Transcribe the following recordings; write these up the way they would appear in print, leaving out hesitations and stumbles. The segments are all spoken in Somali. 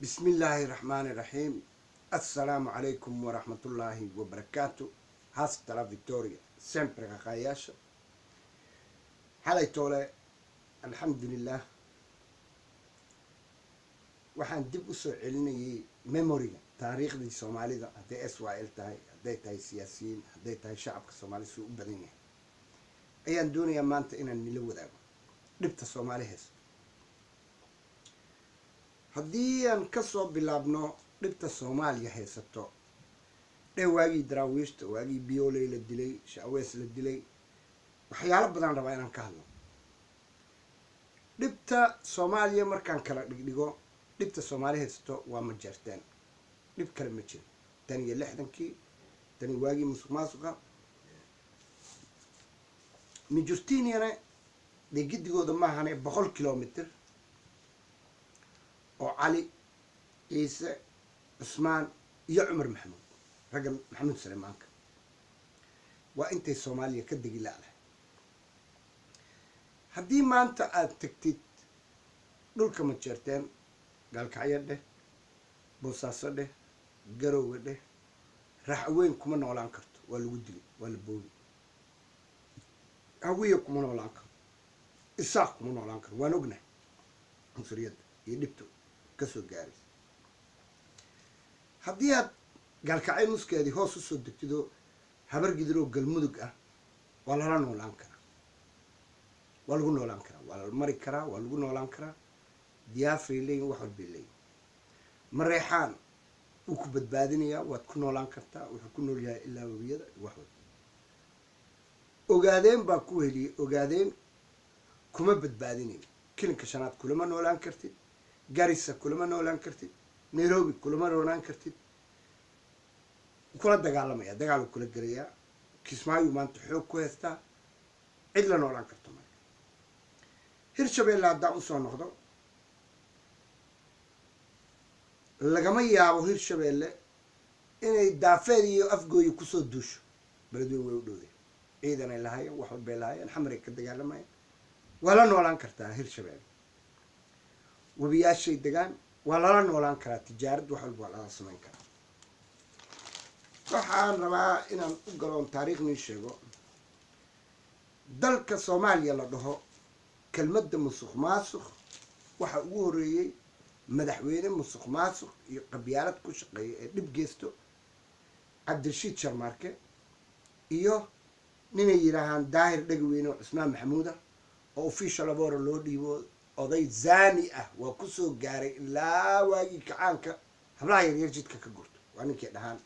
بسم الله الرحمن الرحيم. السلام عليكم ورحمة الله وبركاته. Hasta la victoria sempre. Qaqaayaasha xalay toole, alxamdulilah, waxaan dib u soo celinayay memoryga taariikhdii Soomaalida, hadday SYL tahay, hadday tahay siyaasiyiin, hadday tahay shacabka Soomaalida suu u badan yahay. Ayaan doonayaa maanta inaan nila wadaago dhibta Soomaali haysto. Haddii aan kasoo bilaabno dhibta Soomaaliya haysato dhee, waagii Daraawiishta, waagii Bioley la dilay, Shawees la dilay, waxyaalo badan rabaa inaan ka hadlo. Dhibta Soomaaliya markaan kala dhigdhigo, dhibta Soomaali haysato waa Majeerteen, dhib kale ma jiro. Tan iyo 60kii, tani waagii musuq maasuqa Mijurtiniana dee giddigooda maahane, 100 kilomitr oo Cali Ciise Cusmaan iyo Cumar Maxamuud, ragga Maxamuud Salemaanka, waa intay Soomaaliya ka degi la-dahay. Haddii maanta aada tagtid dhulka Majeerteen, Gaalkacyo dheh, Boosaaso dheh, Garoowe dheh, Raxweyn kuma noolaan karto, waa lagu dilay, waa la boobi. Hawiya kuma noolaan karto, Isaaq kuma noolaan karto. Waan ognahay cunsuriyadda iyo dhibta kasoo gaaraysa. Haddii aad Gaalkacyo nuskeedii hoos usoo degtidoo Habar Gidiroo Galmudug ah, waa lala noolaan karaa, waa lagu noolaan karaa, waa la mari karaa, waa lagu noolaan karaa. Diyaafray leeyihin, wax walbay leeyihin. Mareexaan wuu ku badbaadinayaa, waad ku noolaan kartaa, wuxuu ku nool yahay ilaa webiyada, wax walba. Ogaadeen baa ku heliyey, Ogaadeen kuma badbaadinayo. Kilinka Shanaad kulama noolaan kartid, Garissa kulama noolaan kartid, Nairobi kulama noolaan kartid. Kula dagaalamaya, dagaal uu kula gelayaa. Kismaayu maanta xoog ku haystaa, cid la noolaan karto male. Hirshabeelle haddaan usoo noqdo, lagama yaabo Hirshabeelle inay Daafeed iyo Afgooye kusoo duusho. Beledweyn way u dhowday, ciidanay lahaayeen, wax walbay lahaayeen, Xamaray ka dagaalamayeen. Waa la noolaan kartaa Hirshabeelle, webiyaashay degaan, waa lala noolaan karaa, tijaarad wax walba waa lala samayn karaa. Waxaan rabaa inaan u galoon taariikhnii sheego. Dalka Soomaaliya la dhaho, kelmadda musuq maasuq waxaa ugu horreeyey madaxweyne musuq maasuq iyo qabyaalad ku shaqeeya ee dhib geysto, Cabdirashiid Sharmaarke iyo ninay yidhaahaan Daahir Dhegweyne oo Cusmaan Maxamuuda oo official labora loo dhiibo, oday zani ah, waa kusoo gaaray ilaa waagii kacaanka, hablaha yaryar jidka ka gurto. Waa ninkii dhahaan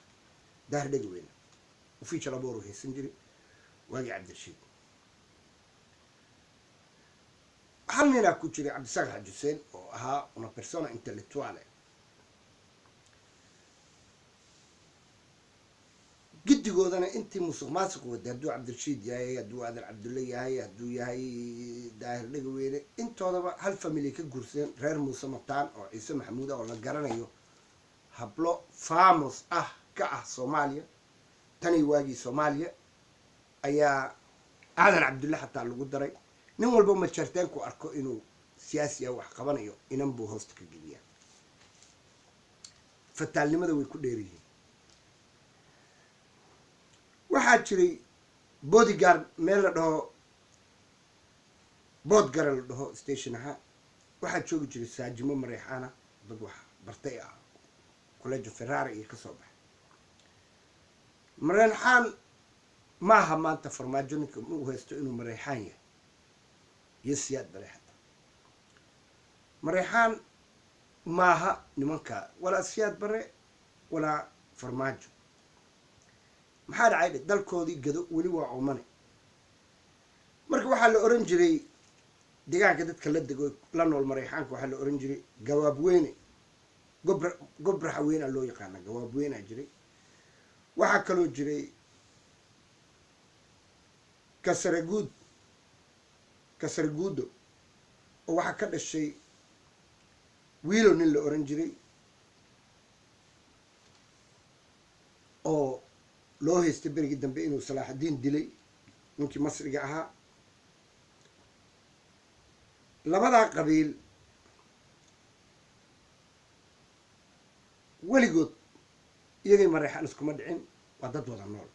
Daahir Dhegweyne, official labor haysan jiray waagii Cabdirashiid. Hal ninaa ku jiray, Cabdisaaq Xaji Xuseen, oo ahaa una persona intellectuale. Giddigoodana intii musuq maasuq waday, hadduu Cabdirashiid yahay, hadduu Aadan Cabdulle yahay, hadduu yahay Daahir Dhegaweyne, intoodaba hal family ka guursadeen, reer Muuse Mataan oo Ciise Maxamuud ah, oo la garanayo, hablo famos ah ka ah Soomaaliya. Tanii waagii Soomaaliya ayaa Aadan Cabdulle xataa lagu daray. Nin walba Majarteenku arko inuu siyaasi ah wax qabanayo, inan buu hoosta ka geliyaa. Fataalnimada way ku dheeryihiin. Waxaa jiray bodyguard meel la dhaho Boodgara la dhaho station ahaa, waxaa joogi jiray saajimo Mareexaana, dad wax bartay ah, Collegio Ferrari iyo kasoo baxay. Mareexaan maaha maanta Farmaajo ninka ma u haysto inuu Mareexaan yahay iyo Siyaad Bare xataa. Mareexaan maaha nimanka, walaa Siyaad Bare walaa Farmaajo. Maxaa dhacay? Dalkoodii Gado weli waa oomane. Marka waxaa la oran jiray deegaanka dadka la dego, la nool Mareexaanka, waxaa la oran jiray Gawaabweyne, Gobra, Gobraxaweyna loo yaqaana, Gawaabweynaa jiray. Waxaa kaloo jiray Kasareguud, Kasareguudo, oo waxaa ka dhashay Wiilo nin la oran jiray oo loo haystay berigii dambe inuu Salaaxudiin dilay, ninkii Masriga ahaa. Labadaa qabiil Weligood iyagay Mareexaan iskuma dhicin, waa dad wada nool.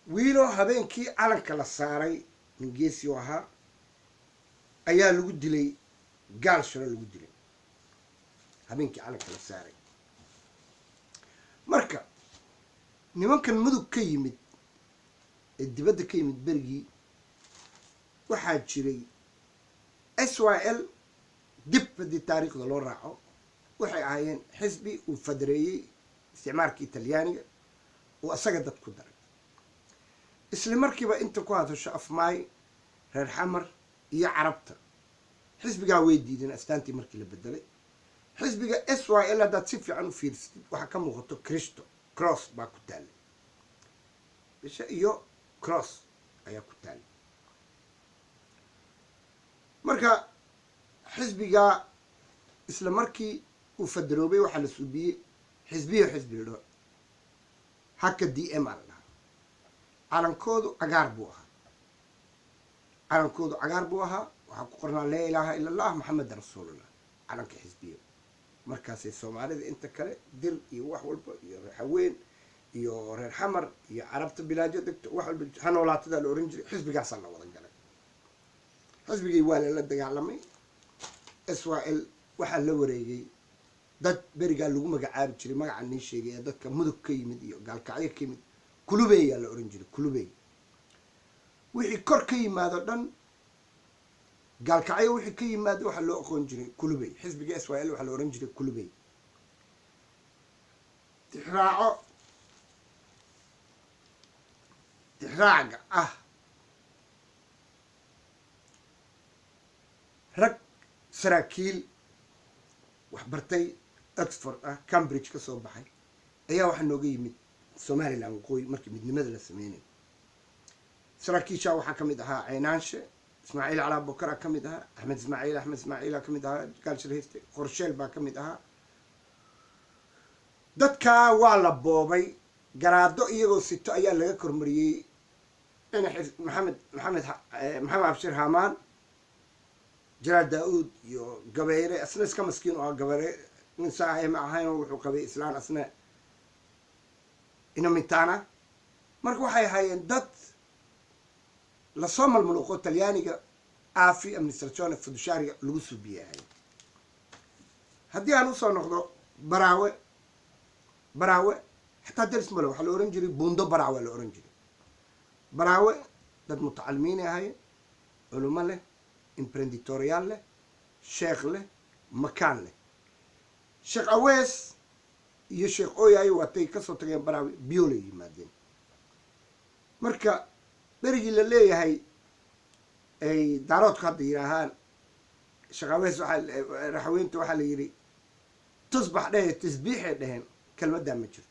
Wiiloo habeenkii calanka la saaray, nin geesi oo ahaa ayaa lagu dilay, Gaal Shiro lagu dilay habeenkii calanka la saaray. Marka nimankan Mudug ka yimid ee dibadda ka yimid, berigii waxaa jiray SYL. Dib haddii taariikhda loo raaco, waxay ahaayeen xisbi uu fadareeyey isticmaalka Italyaaniga uu asaga dad ku daray. Isla markiiba inta ku hadasho Afmaay, reer Xamar iyo Carabta, xisbigaa way diideen astaantii markii la bedelay. Xisbiga SYL haddaad si fiican u fiirsatid, waxaa ka muuqato Cristo, cross baa ku taallay, bisha iyo cross ayaa ku taallay. Marka xisbigaa isla markii uu fadaroobay, waxaa la suubiyey xisbiyo, xisbi la dhaho HDM aa la dhahaa. Calankoodu cagaar buu ahaa, calankoodu cagaar buu ahaa. Waxaa ku qornaa "Laa ilaaha ila Allah, Maxamedan rasuulullah", calanka xisbiyo. Markaasay Soomaalida inta kale, Dir iyo wax walba iyo reer Haween iyo reer Xamar iyo Carabta bilaajo degto, wax walba ha noolaatadaa la oran jiray. Xisbigaasaa la wada galay. Xisbigii waa lala dagaalamay. SYL waxaa la wareegay dad berigaa lagu magacaabi jiray magaca nii sheegay ee dadka Mudug ka yimid iyo Gaalkacyo ka yimid. Kulubeyaa la oran jiray, Kulubey. Wixii kor ka yimaado dhan, Gaalkacyo wixii ka yimaado, waxaa loo aqoon jiray Kulubey. Xisbiga SYL waxaa la oran jiray Kulubey. Tixraaco, tixraacga ah, rag saraakiil waxbartay, Oxford ah, Cambridge ka soo baxay, ayaa waxaa nooga yimid Somaliland waqooyi markii midnimada la sameynayo. Saraakiishaa waxaa ka mid ahaa Ceynaanshe Ismaaciil Calaa Bokara ka mid ahaa, Axmed Ismaaciil, Axmed Ismaaciila ka mid ahaa, Gaalshir hayste, Qorsheel baa ka mid ahaa. Dadkaa waa la boobay. Garaado iyagoo sito ayaa laga kormariyey dhinax Maxamed, Maxamed, Maxamed Abshir Hamaan, Jalaal Daa-uud iyo Gabayre. Asna iska maskiin oo ah Gabayre, nin saahe ma ahayn oo wuxuu qabay islaan asna inamitana. Marka waxay ahaayeen dad lasoo malmaluuqo, Talyaaniga aafi administrazione fiduciaria lagu suubiyahay. Haddii aan usoo noqdo Baraawe, Baraawe xataa daris male. Waxaa la ohan jiray Buundo Baraawe la ohan jiray. Baraawe dad mutacalimiinay ahaayeen, culimo leh, imprenditorial leh, sheekh leh, makaan leh. Sheekh Awees iyo Sheekh Ooyayo waatay kasoo tageen Baraawe, Biolay yimaadeen. Marka berigii la leeyahay ay Daaroodku hadda yidhaahaan Sheekh Awees, waxaa Raxweynta waxaa la yidhi "tusbax dhehe", tasbiixay dheheen. Kelmaddaa ma jirto.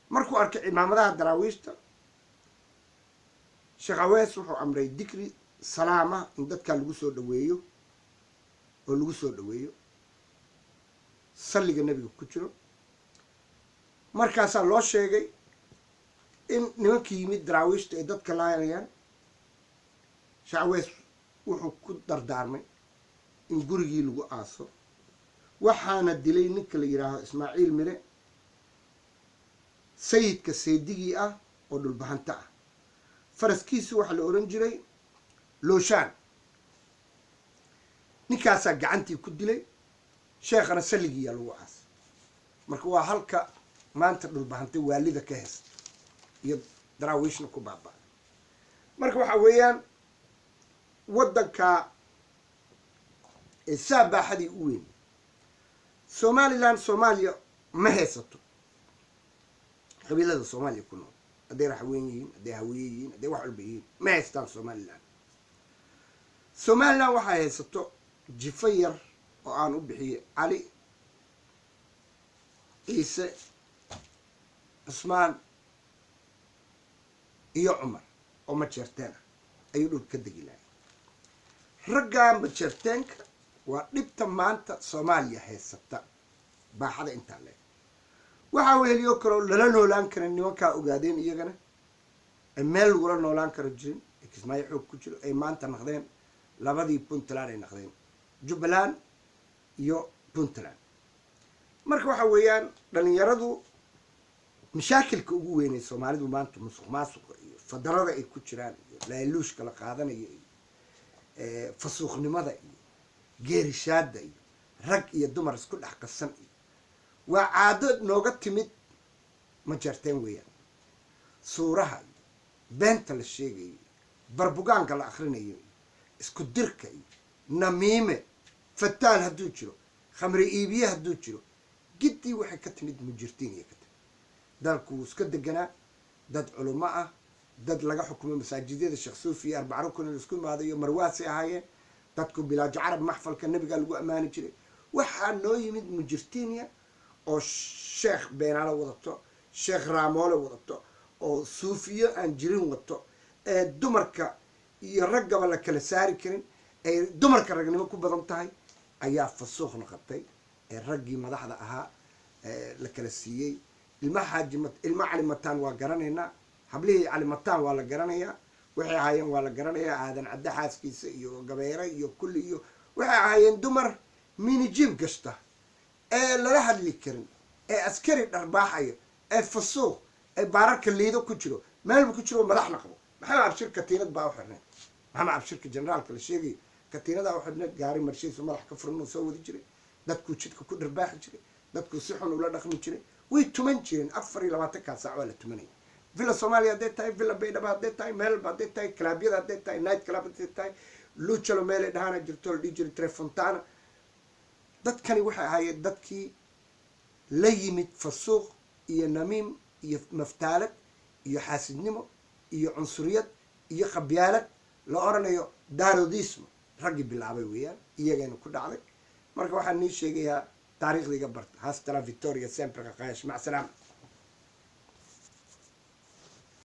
Markuu arkay cimaamadaha Daraawiishta, Sheekh Awees wuxuu amray dikri salaama in dadkaa lagu soo dhaweeyo, oo lagu soo dhaweeyo salliga Nebiga ku jiro. Markaasaa loo sheegay in nimankii yimid Daraawiishta ay dadka laayayaan. Sheekh Awees wuxuu ku dardaarmay in gurigii lagu aaso. Waxaana dilay ninka la yidhaaho Ismaaciil Mire, sayidka seedigii ah oo Dhulbahanta ah. Faraskiisu waxaa la oran jiray Looshaan. Ninkaasaa gacantii ku dilay sheekhana, salligiiyaa lagu aasay. Marka waa halka maanta Dhulbahantay waalida ka heysta iyo Daraawiishna ku baaba. Marka waxaa weeyaan waddanka ee saa baaxadii u weyn Somaliland, Soomaaliya ma haysato. Qabiilada Soomaaliya ku nool, hadday Raxweyn yihiin, hadday Hawiye yihiin, hadday wax walba yihiin, ma haystaan Somaliland. Somaliland waxay haysato jifo yar oo aan u bixiyey Cali, Ciise, Cusmaan iyo Cumar oo Majeerteen ah ayuu dhulka ka degi lahay. Raggaa Majeerteenka waa dhibta maanta Soomaaliya haysata. Baaxada intaa leeg waxaa weheliyo kaloo lala noolaan karin nimankaa ogaadeen, iyagana ay meel lagula noolaan karo jirin, ee Kismaayo xoog ku jiro, ay maanta naqdeen labadii Puntland, ay naqdeen Jubbaland iyo Puntland. Marka waxa weeyaan dhalinyaradu mashaakilka ugu weynay Soomaalidu maanta musuq maasuqa iyo fadarada ay ku jiraan iyo laaluushka la qaadanayo iyo fasuuqnimada iyo geerishaada iyo rag iyo dumar isku dhex qasan iyo waa caado nooga timid Majarteen weeyaan. Suuraha iyo beenta la sheegayo, barbugaanka la akhrinayo iyo isku dirka iyo namiime, fataan hadduu jiro, khamri iibiye hadduu jiro, giddii waxay ka timid Mujirtiin iyo ka timid. Dalku wuu iska deganaa, dad culummo ah, dad laga xukumay masaajidyada Sheekh Suufi iyo arbaca rukun la isku imaado iyo marwaasay ahaayeen dadku. Bilaajo Carab maxfalka Nebigaa lagu ammaani jiray. Waxaa noo yimid Mujirtiinya oo sheekh beenaalo wadato, sheekh raamoole wadato, oo suufiyo aan jirin wato, ee dumarka iyo raggaba la kala saari karin, ay dumarka ragnimo ku badan tahay, ayaa fasuuq noqotay ee raggii madaxda ahaa la kala siiyey. Ilma Xaaji, ilma Cali Mataan waa garanaynaa, hablihii Cali Mataan waa la garanayaa, waxay ahaayeen waa la garanayaa. Aadan Cadde xaaskiisa iyo Gabeere iyo kulli iyo waxay ahaayeen dumar mini-jupe gashta ee lala hadli karin, ee askari dharbaaxayo, ee fasuuq, ee baararka liido ku jiro, meelba ku jiro, madaxna qabo. Maxamed Cabshir katiinad baa u xirneed. Maxamed Cabshirka generaalka la sheegayo katiinadaa u xirneed, gaari marshiisu madax ka furan uu soo wadi jiray, dadkuu jidka ku dharbaaxi jiray, dadkuu si xun ula dhaqmi jiray. Way tuman jireen, 24-kaa saac waa la tumanaya. Villa Soomaaliya hadday tahay, Villa Baydhaba hadday tahay, meelba hadday tahay, clubyada hadday tahay, night club hadday tahay, Luchalo meelay dhahaana jirto la dhihi jiray Trefontana. Dadkani waxay ahaayeen dadkii la yimid fasuuq iyo namiim iyo maftaalad iyo xaasidnimo iyo cunsuriyad iyo qabyaalad la oranayo daarodismo, raggii bilaabay weeyaan, iyagayna ku dhacday. Marka waxaan nii sheegayaa taariikhda iga barta. Hasta la victoria sempre, qaqaayash. Mac salaama.